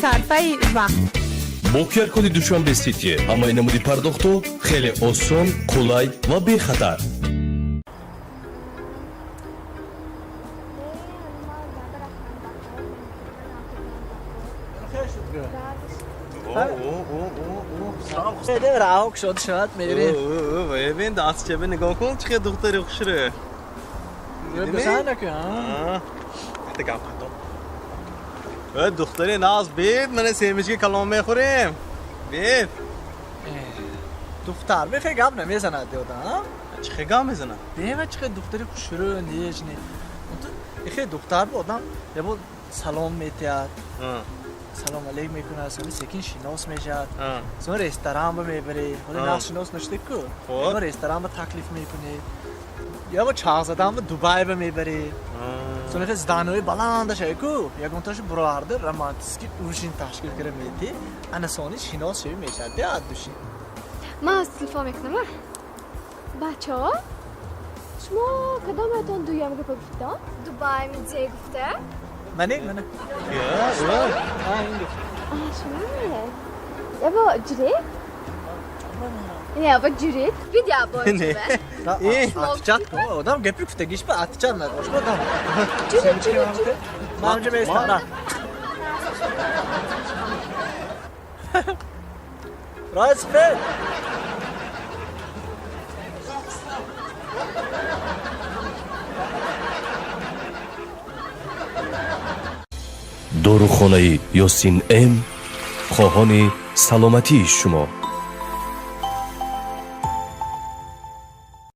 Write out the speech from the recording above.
Сарфаи вақт. Бо QR-коди Душанбе Сити ҳамаи намуди пардохтҳо хеле осон, қулай ва бехатар. Раҳо кушода шавад, мерем. Бибин, дастчаба нигоҳ кун, чӣ хел духтари хушрӯ. Бисанаку. Ата гап қатон. Духтари наз, бит, мана семечки калон мехӯрем. Бит. Духтар бехе гап намезанад, ёдам. Чӣ хел гап мезанад? Бева, чӣ хел духтари хушрӯ, нежный. Ихе духтар бо одам ябо салом метиҳад, салом алейк мекунад, сони секин шинос мешавад, сони ресторан ба мебарӣ. Ҳоли нағз шинос нашуда ку, ресторан ба таклиф мекунӣ, ябо чағ задан ба Дубай ба мебарӣ, сони хе здание ҳои баландаш ку, ягонташу буроварда романтический ужин ташкил кара метӣ. Ана сони шинос шави мешавад деад души. Ман аз телефон мекунам. Бачаҳо, шумо кадоматон дуюм гапа гуфтон? Дубай мидзе гуфта? Мане, мане. Шумо ябо ҷурет, ябо ҷурет бид, ябо. Отвечать кун, одам гапи гуфтагиш ба отвечать надошт одам. Ман унҷа меистам. Рои сафед. Дорухонаи Ёсин М хоҳони саломатии шумо.